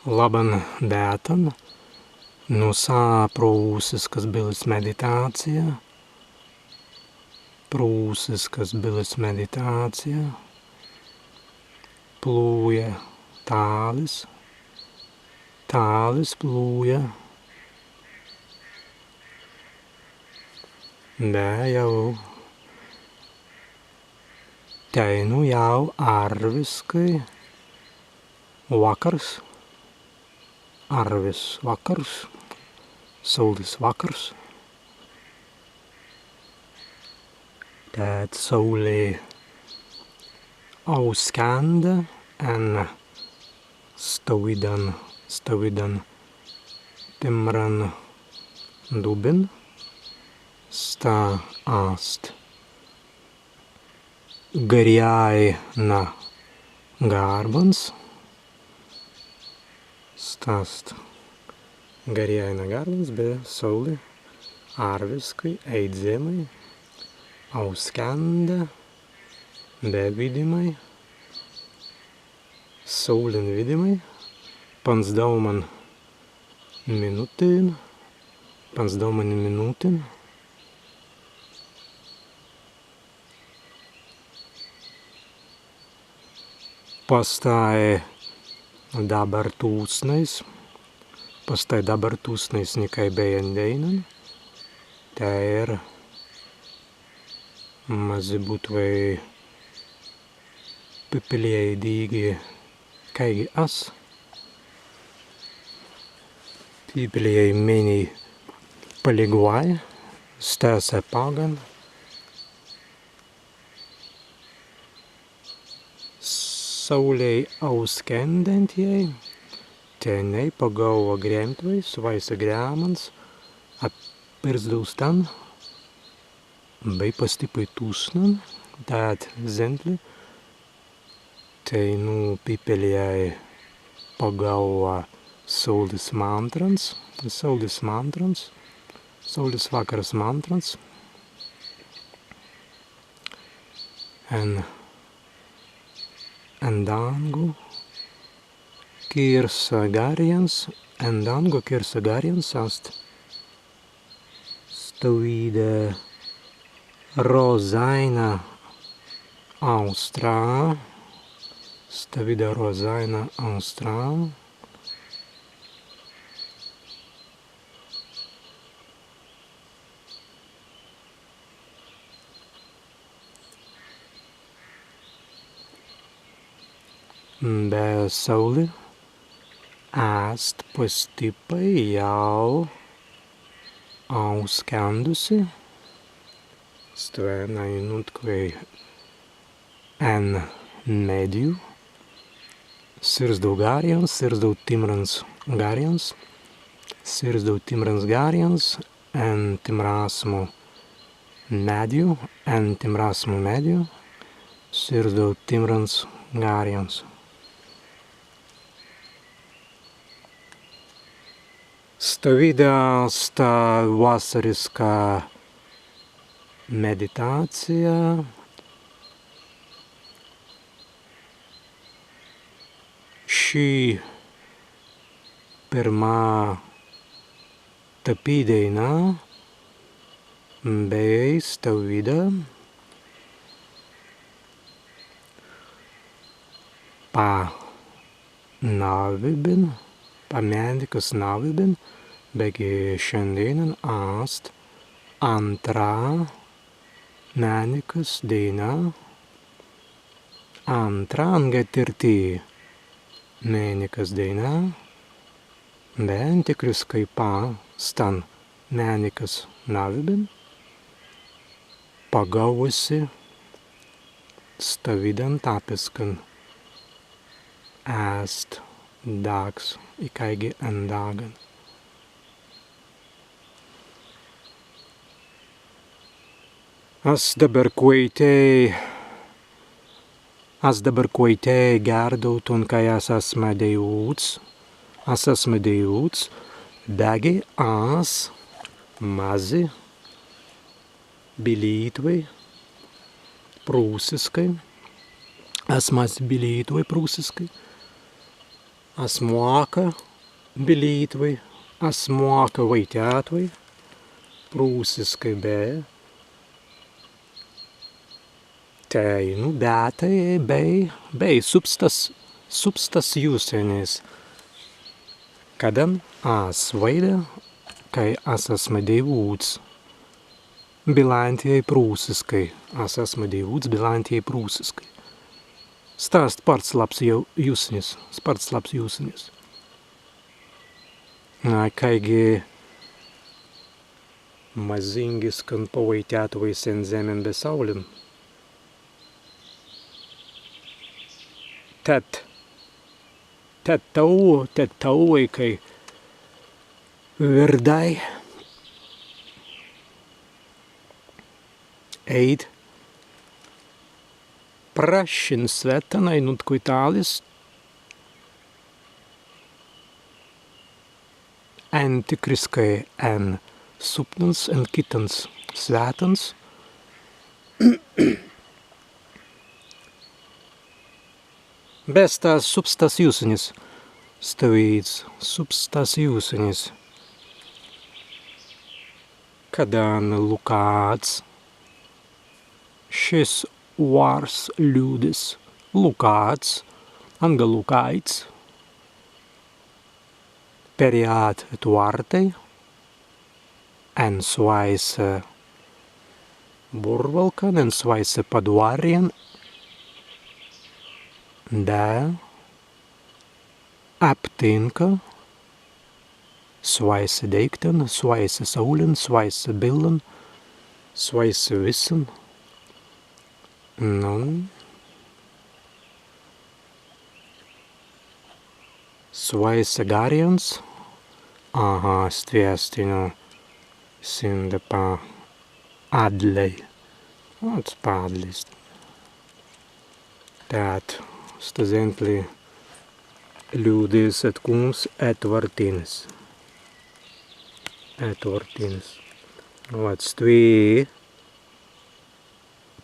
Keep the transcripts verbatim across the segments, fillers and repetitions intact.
Labban bītan, nūsa prūsiskas billas meditācija, prūsiskas billas meditācija, plūja tālis, tālis plūja, be jāu teinū jāu arwiskai wakkars, arwis wakkars, saūlis wakkars. Tēt saūli auskānda en stawīdan, stawīdan timran dubin, sta ast garrjai na garbans, sta ast garrjai na garbans, be saūli arwiskai ēit zemmai, auskānda, be widimai, saūlin widimai, panzdauman minūtin, panzdauman minūtin. Pastāi dabber tūsnais, pastāi dabber tūsnais nikāi bēi en dēinan, tēr mazzi būtwei pippelei dīgi kāigi as. Pippelei mennei palīgwāi, stesse paggan. Saūlei auskāndintjai, tenēi pagāuwa grīmtwei swāise grēmans, a pirzdau stan bēi pastippai tūsnan, tēt zentli, teinū pippelei pagāuwa saūlis mantrans, saūlis mantrans, saūlis wakkaras mantrans. En, en dāngu kīrsa garrins, en dāngu kīrsa garrins ast stawīda rōzaina austrā, stawīda rōzaina austrā. Be saūli ast pastippai jāu auskāndusi. Stwen ainuntkawei en meddju. Sirzdau garrins, sirzdau timrans garrins, sirzdau timrans garrins, en timrasmu meddju, en timrasmu meddju, sirzdau timrans garrins. Stawīda sta wassariska meditācija. Ši pirmā tappi deinā bēi stawīda pa nawwibin, pa mēnikas nawwibin, beggi šandēinan ast āntra mēnikas deinā, āntra anga tīrti mēnikas deinā, be entikriskai pa stan mēnikas nawwibin pagaūwusi stawīdan tappiskan ēst dāgs ikāigi en dāgan. As dabber kwaitēi, as dabber kwaitēi gērdautun, kāi as asma dēiwūts, as asma dēiwūts, beggi as mazzi bilītwei prūsiskai, as mazzi bilītwei prūsiskai. As mōka bilītwei, as mōka waitjātwei prūsiskai be. Teinū, be tēt bēi, bēi subs stas, subs stas jussenis. Kaddan as waīda, kāi as asma deiwūts bilāntei prūsiskai, as asma deiwūts bilāntei prūsiskai. Sta ast spārts labs jussenis, spārts labs jussenis. Ā, kāigi mazīngiskan pawaitjātwei sen zemmin be saūlin. Tēt, tēt tāu, tēt tāu, ēi, kāi wirdai ēit pra šin swētan, ainuntkawīda tālis, entikriskai en subtans, en kitans swētans. Be sta subs stas jussenis, stawīds subs stas jussenis. Kaddan lukāts šis wārs, ljūdis, lukāts, anga lukāits, perjāt etwārtai, en swāise burwalkan, en swāise padwarjan, be aptinka swāise deīktan, swāise saūlin, swāise billan, swāise wissan. Nu, swāise garrjans. Aha, stwi ast, nu, sīnda pa adlei. Ot, pa adlei. Tēt, sta zentli ljūdis etkūmps etwartinnis. Etwartinnis. Ot, stwi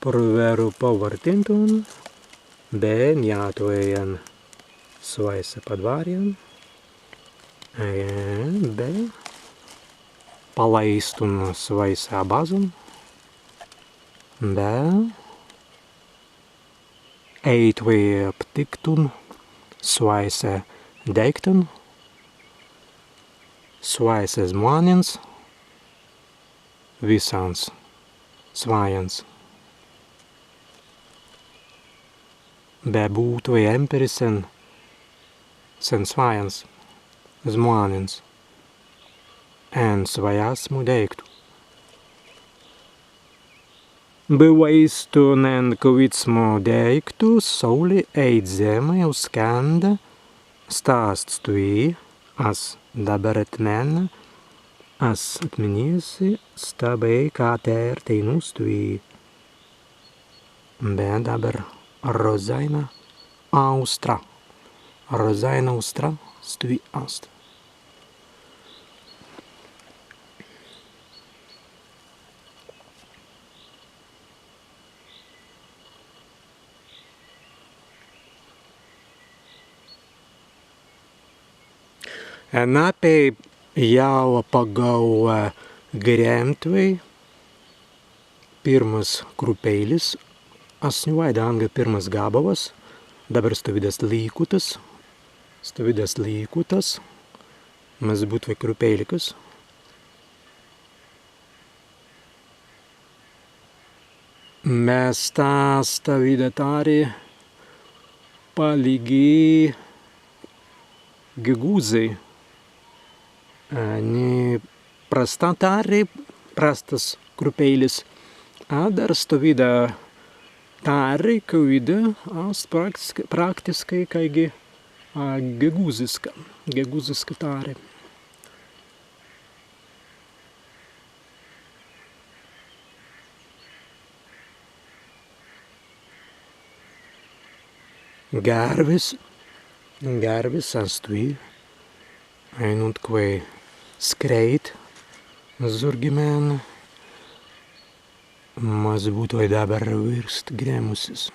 prawerru pawartintun, be njātwei en swāise padwarjan, ē, be palaīstun swāise abazan, be ēitwei aptiktun swāise deīktan, swāise zmānins, wissans swajjans. Be būtwei empīris sen, sen swajjans zmānins, en swajjasmu deīktu. Be waīstun en kawīdsmu deīktu, saūli ēit zemmai, auskānda, sta ast stwi, as dabber etmēna, as etminna si, sta bēi, ka tēr teinū stwi. Be dabber rōzaina austra. Rōzaina austra stwi ast. Ennappei jāu pagaū, ē, gremtwei pirmas krupeilis, as ni waīda, anga pirmas gabawas, dabber stawīdas līkutas, stawīdas līkutas, mazzi būtwei krupeilikas. Mes sta stawīda tāri palīgi gegūzei. Ē, ni prasta tāri, prastas krupeilis. Adder stawīda tāri, kawīda ast praktiskai, praktiskai kāigi, ā, gegūziska, gegūziska tāri. Gērwis, gērwis ast stwi, ainuntkawēi skreit zūrgi men, mazzi būtwei dabber wīrst gremusis.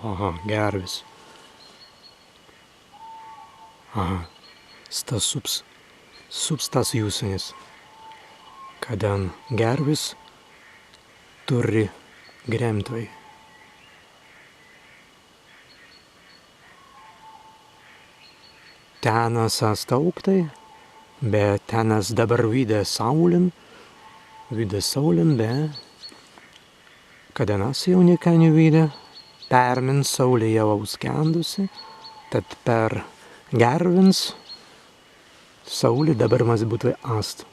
Aha, gerwis. Aha, sta subs, subs stas jūsenis. Kaddan gerwis turri gremtwei. Tennas ast aūktai, be tennas dabber widda saūlin, widda saūlin, be kaddan as jāu nika ni widda, permins saūli jāu auskēndusi, tēt per gerwins saūli dabber mazzi būtwei ast.